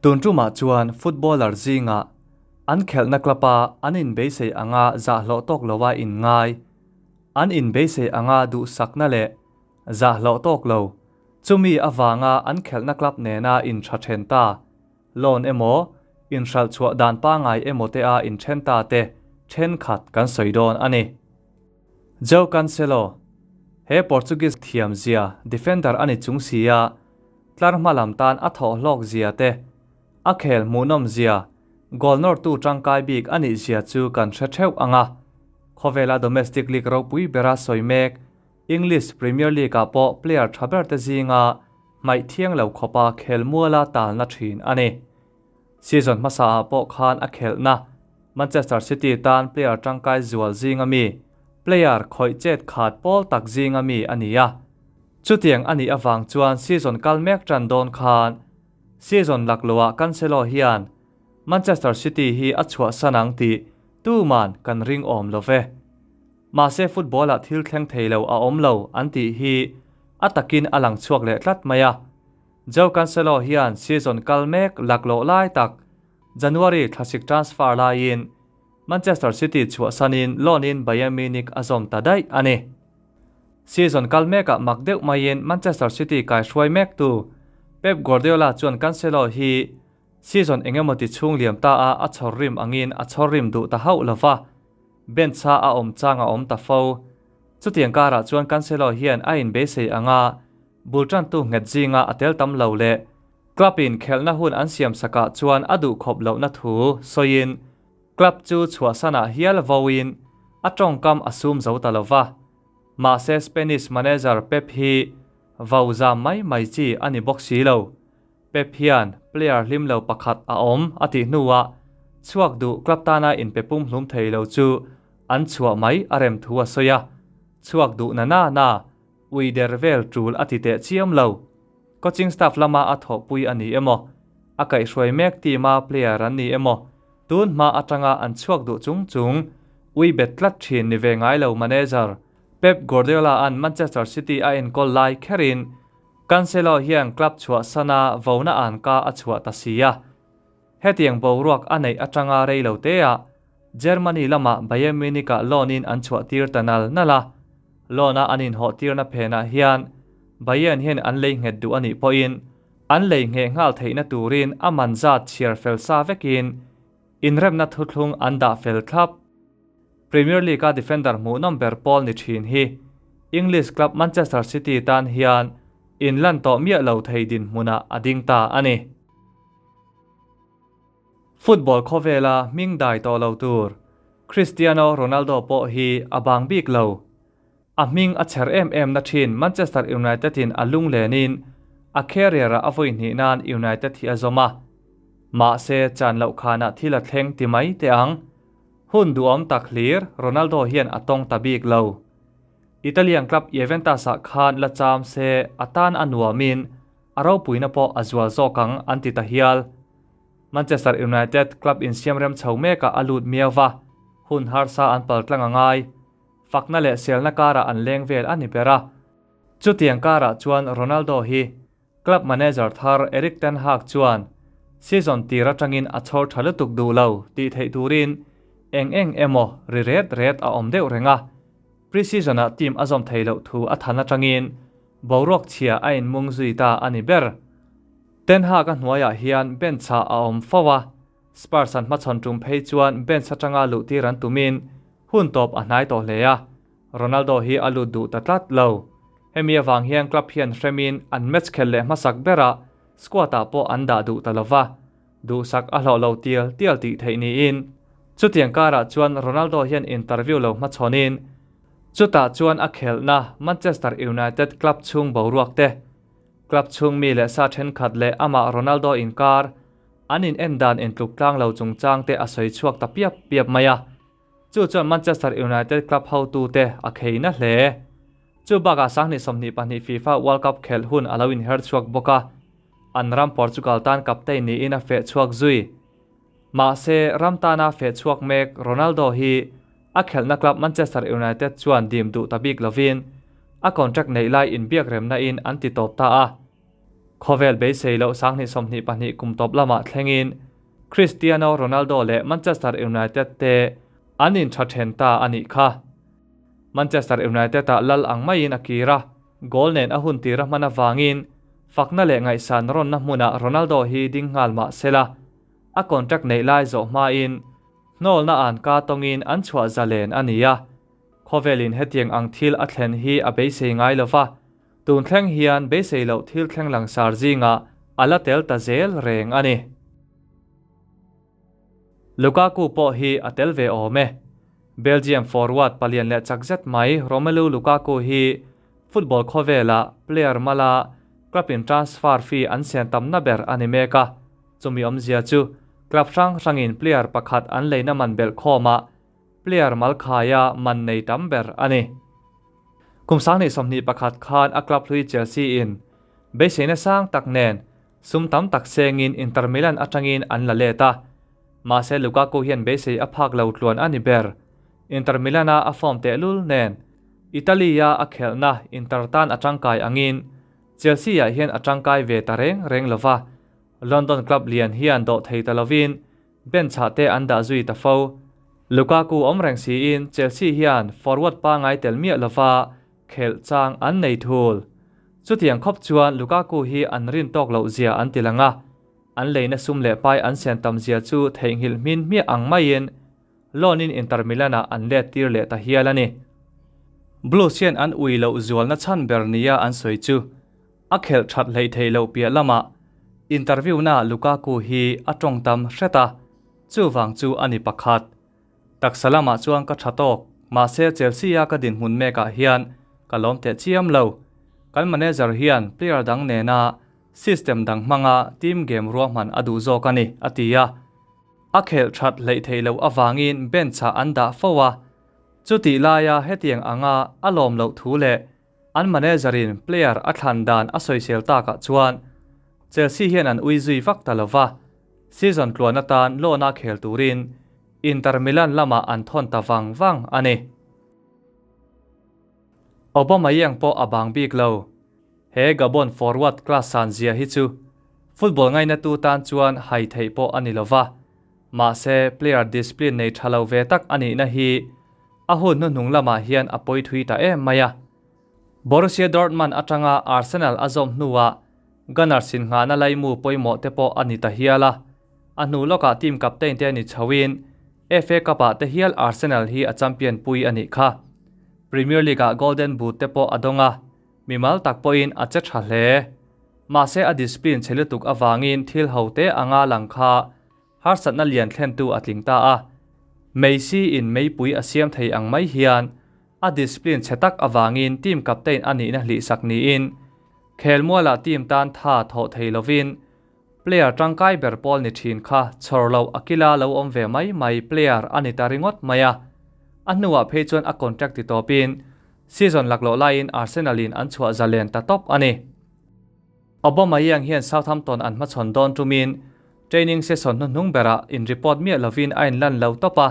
Tun tumah chuan footballer zingah an khelhna club-a an inbeisei anga zahhlawh tawk loa inngai, an inbeisei anga duhsakna leh zahhlawh tawk lo, chumi avanga an khelhna club nena intha then ta, loan emaw, inhralh chhuah dan pangngai emaw te a inthen ta te thenkhat kan sawi dawn a ni. João Cancelo, He Portuguese thiam zia defender a ni chung si a, tlar hma lam tan a thawh hlawk zia te, a khel hmuhnawm zia, goal nawrtu tangkai bik a nih zia chu kan hre theuh ang a. Khawvela domestic league ropui bera sawi mek English Premier League-ah pawh player tha ber te zinga hmaih thiang lo khawpa khel muala talna thin a ni. Season hmasaah pawh khan a khelhna Manchester City tan player tangkai zual zinga mi, player khawih chet khat pawl tak zinga mi a ni a. Chutiang a nih avang chuan season kal mek tan dawn khan season lakloah Cancelo hian Manchester City hi a chhuahsan ang tih tuman kan ring awm lo ve. Mahse football-ah thil thleng thei lo a awm lo an tih hi a takin a lang chhuak leh tlat mai a. Joe Cancelo hian season kal mek lakloh lai tak January thlasik transfer laiin Manchester City chhuahsanin loan-in Bayern Munich a zawm ta daih a ni. Season kal mekah mak deuh maiin Manchester City kaihruai mektu Pep Guardiola chuan Cancelo hi season engemaw ti chhung liam ta a a chhawr rim angin a chhawr rim duh ta hauh lova, bench-a a awm chang a awm ta fo. Chutiang karah chuan Cancelo hian a inbeisei anga bul tantu nghet zinga a tel tam lo leh club-in khelhna hun an siam sakah chuan a duhkhawp lohna thu sawiin Club chu chhuahsanah hial vawiin a tawngkam a sum zo ta lo va. Mahse Spanish manager Pep hi vau zam mai mai chi a ni bawk si lo. Pep hian player hlim lo pakhat a awm a tih hnuah chhuak duh club tana inpe pumhlum thei lo chu an chhuah mai a rem thu a sawi a. Chhuak duh na na na, ui der vel tul a ti teh chiam lo. Coaching staff lama a thawhpui a ni emaw, a kaihhruai mek team-a player an ni emaw, tun hma atanga an chhuak duh chung chung ui bet tlat thin ni ve ngai lo manager Pep Guardiola-a'n Manchester City a enkawl lai kherin Cancelo hian club chhuahsana vona an ka a chhuah ta si a. Hetiang boruak a neih atanga rei lo teah Germany lamah Bayern Munich-ah loan-in an chhuahtir ta nal nal a. Loan-a an inhawhtirna phenah hian Bayern hian an lei nghet duh a nih pawhin an lei ngheh nghal theihna turin a man zat chhiar fel sa vekin inremna thuthlung an dah fel thlap. Premier League-a defender hmuhnawm ber pawl ni thin hi English club Manchester City tan hian inlan tawh miah lo thei dinhmunah a ding ta a ni. Football khawvela hming dai tawh lo tur Cristiano Ronaldo pawh hi a bang bik lo. A hming a chher em em na thin Manchester United in a lunglenin a career-ah a vawi hnih nan United hi a zawm a. Mahse chan loh khanah thil a thleng ti mai teh ang. Hun duhawm tak hlir Ronaldo hian a tawng ta bik lo. Italian club Juventus-ah khan la cham se a tan a nuamin a ropuina pawh a zual zawk ang an ti ta hial. Manchester United club insiamrem chho mekah a lut miau va, hun harsa an pal tlang a ngai. Fakna leh selna karah an leng vel a ni ber a. Chutiang karah chuan Ronaldo hi club manager thar Erik ten Hag chuan season tir atangin a chhawr tha lutuk duh lo tih theih turin eng eng emaw ri ret ret a awm deuh reng a. Pre-season-ah team a zawm thei loh thu a than atangin boruak chhia a inmung zui ta a ni ber. Ten Hag a hnuaiah hian bench-ah a awm fo a, Spurs an hmachhawn tum phei chuan bench atanga luhtir an tumin hun tawp a hnai tawh hle a, Ronaldo hi a lut duh ta tlat lo. Hemi avang hian club hian hremin an match khelh leh hmasak berah squad-ah pawh an dah duh ta lova, duhsak a hlawh lo tial tial tih theih niin chutiang karah chuan Ronaldo hian interview lo hmachhawnin chutah chuan a khelhna Manchester United club chhung boruak te Club chhung mi leh sa thenkhat leh amah Ronaldo inkar an in en dan intluk tlang lo chungchang te a sawi chhuak ta piap piap mai a, chu chuan Manchester United club hotute a khei na hle. Chu bakah 2022 FIFA World Cup khelh hun a lo inher chhuak bawk a, an ram Portugal tan captain niin a feh chhuak zui. Mahse, ram tana feh chhuak mek Ronaldo hi a khelhna club Manchester United chuan dim duh ta bik lovin a contract neih lai inbiak remna in an ti tawp ta a. Khawvel beisei loh 2022 kum tawp lamah thlengin Cristiano Ronaldo leh Manchester United te an intha then ta a nih kha. Manchester United-ah lal ang maiin a kir a, goal nen a hun tir a hman avangin fakna leh ngaihsan rawnna hmunah Ronaldo hi ding nghal mah sela, a contract neih lai zawh hmain hnawlna an ka tawngin an chhuah zalen a ni a. Khawvelin hetiang ang thil a thlen hi a beisei ngai lo va, tun thleng hian beisei loh thil thleng langsar zingah a la tel ta zel reng a ni. Lukaku pawh hi a tel ve awm e. Belgium forward palian leh chak zet mai Romelu Lukaku hi football khawvelah player mala club in transfer fee an sian tamna ber a ni mek a, chumi awmzia chu club hrang hrangin player pakhat an leina man belh khawmah player mal khaia man nei tam ber a ni. Kum 2021 khan a club hlui Chelsea in beiseina sang tak nen sum tam tak sengin Inter Milan atangin an la let a. Mahse Lukaku hian beisei a phak lo tluan a ni ber. Inter Milan-a a form tehlul nen Italy-a a khelhna Inter tan a tangkai angin Chelsea-ah hian a tangkai ve ta reng reng lova. London club lian hian dawh thei ta lovin bench-ah te an dah zui ta fo. Lukaku awm reng siin Chelsea hian forward pangai tel miah lova khelh chang an nei thul. Chutiang khawp chuan Lukaku hi an rin tawk loh zia an ti lang a, an leina sum leh pai an sian tam zia chu theihnghilh hmin hmiah ang maiin loan-in Inter Milan-ah an let tir leh ta hial a ni. Blues hian an ui loh zualna chhan ber nia an sawi chu a khelh that hleih theih loh piah lamah interview-naah Lukaku hi a tawng tam hret a, chuvang chu a ni pakhat. Taksa lamah chuan ka tha tawk, mahse Chelsea-a ka dinhmun mekah hian ka lawm teh chiam lo. Kan manager hian player dang nena system dang hmanga team game ruahman a duh zawk a ni, a ti a. A khelh that hleih theih loh avangin bench-ah an dah fo a. Chutih laia hetiang anga a lawm loh thu leh an manager-in player a thlan dan a sawisel takah chuan Chelsea hian an ui zui vak ta lo va. Season tluan atan loan-a khel turin Inter Milan lamah an thawn ta vang vang a ni. Aubameyang pawh a bang bik lo. He Gabon forward class san zia hi chu football ngainatu tan chuan hai theih pawh a ni lo va, mahse player discipline nei tha lo ve tak a nihna hi a hun hnuhnung lamah hian a pawi thui ta em mai a. Borussia Dortmund atanga Arsenal a zawm hnuah Gunners in nghahna laimu pawimawh te pawh a ni ta hial a, a hnu lawkah team captain te a ni chhoin FA Cup ah te hial Arsenal hi a champion pui a nih kha. Premier League ah Golden Boot te pawh a dawng a, mimal tak pawhin a che tha hle. Mahse a discipline chhe lutuk avangin thil ho te anga lang kha harsatna lian thlentu a tling ta a. Messi in meipui a siam thei ang mai hian a discipline chhe tak avangin team captain a nihna hlihsak niin Khelmualah team tan tha thawh thei lovin player tangkai ber pawl ni thin kha chhawr loh a kila lo awm ve mai mai player a ni ta ringawt mai a. A hnuah phei chuan a contract ti tawpin season laklawh laiin Arsenal in an chhuah zalen ta tawp a ni. Aubameyang hian Southampton an hmachhawn dawn tumin training session hnuhnung berah in report miah lovin a inlan lo tawp a.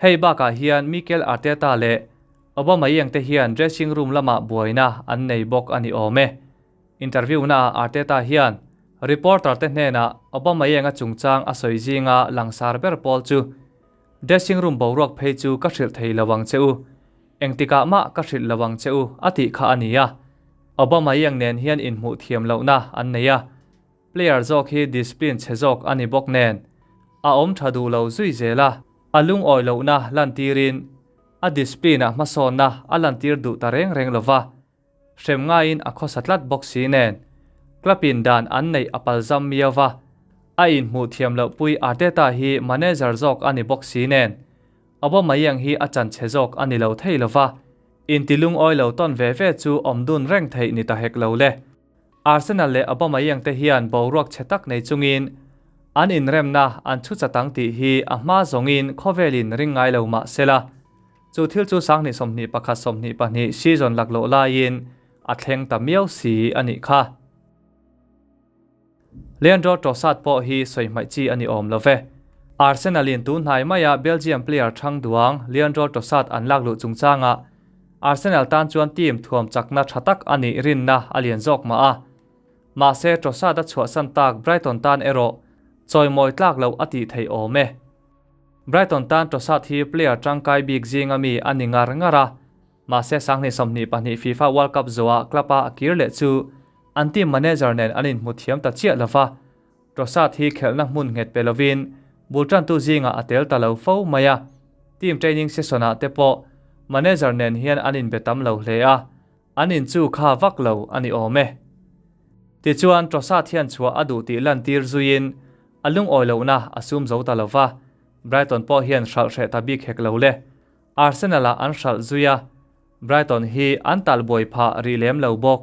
Hei bakah hian Mikel Arteta leh Aubameyang te hian dressing room lamah buaina an nei bawk a ni awm e. Interview naah Arteta hian reporter te hnenah Aubameyang-a chungchang a sawi zinga langsar ber pawl chu Dressing room boruak phei chu ka hrilh thei lo ang che u, engtikah mah ka hrilh lo ang che u a tih kha a ni a. Aubameyang nen hian inhmuh thiam lohna an nei a. Player zawk hi discipline chhe zawk a ni bawk nen a awm tha duh lo zui zel a, a lungawi lohna lantirin a discipline-ah hmasawnna a lantir duh ta reng reng lo va, hrem ngaiin a khawsa tlat bawk si nen club-in dan an neih a palzam miau va, a inhmuh thiam loh pui Arteta hi manager zawk a ni bawk si nen Aubameyang hi a chan chhe zawk a ni lo thei lo va, inti lungawi lo tawn ve ve chu awm dun reng theih ni ta hek lo le. Arsenal leh Aubameyang te hian boruak chhe tak nei chungin an inremna an chhu chatang tih hi a hma zawngin khawvelin ring ngai lo mah sela, chu thil chu 2021 22 season laklawh laiin a thleng ta miau si a nih kha. Leandro Trossard pawh hi sawi hmaih chi a ni awm lo ve. Arsenal-in tun hnai maia Belgium player thang duang Leandro Trossard an lak luh chungchangah Arsenal tan chuan team thuam chakna tha tak a nih rinna a lian zawk mah a. Mahse Trossard a chhuahsan tak Brighton tan erawh chawimawi tlak loh a tih theih awm e. Brighton tan Trossard hi player tangkai bik zinga mi a ni ngar ngar a, mahse 2022 FIFA World Cup zawhah club-a a kir leh chu an team manager nen an inhmu thiam ta chiah lova, Trossard hi khelhna hmun nghet pe lovin bul tantu zingah a tel ta lo fo mai a, team training session-ah te pawh manager nen hian an inbe tam lo hle a, an in chu kha vak lo a ni awm e. Tichuan, Trossard hian chhuah a duh tih lantir zuiin a lungawi lohna a sum zo ta lo va, Brighton pawh hian hralh hreh ta bik hek lo le. Arsenal-ah an hralh zui a, Brighton hi an talbuai phah rih lem lo bawk.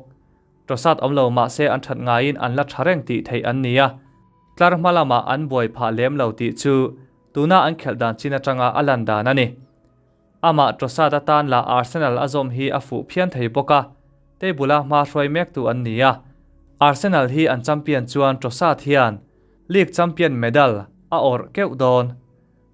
Trossard awm lo mahse an that ngaiin an la tha reng tih theih an ni a, tlar hma lamah an buai phah lem lo tih chu tuna an khelh dan chin atanga a lan dan a ni. Amah Trossard atan lah Arsenal a zawm hi a fuh phian thei bawk a, table-a hma hruai mektu an ni a. Arsenal hi an champion chuan Trossard hian League champion medal a awrh keuh dawn.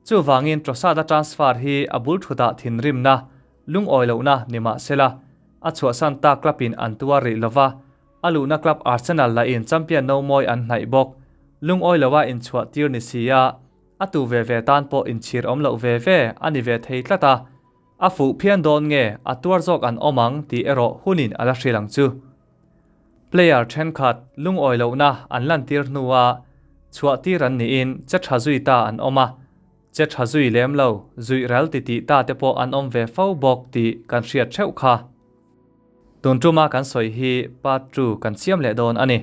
Chuvangin Trossard-a transfer hi a bul thutah thinrimna Lungawi lohna ni mah sela, a chhuahsan tak club in an tuar rih lova, a luhna club Arsenal lah in champion no mawi an hnaih bawk. Lungawi loha inchhuah tir ni si a, a tu ve ve tan pawh inchhir awm loh ve ve a ni ve thei tlat a, a fuh phian dawn nge a tuar zawk an awm ang tih erawh hunin a la hrilh ang chu. Player thenkhat lungawi lohna an lantir hnua chhuah tir an niin che tha zui ta an awm a, Che tha zui lem lo, zuih ral ti tih ta te pawh an awm ve fo bawk tih kan hriat theuh kha. Tun tuma kan sawi hi part two kan siam leh dawn a ni.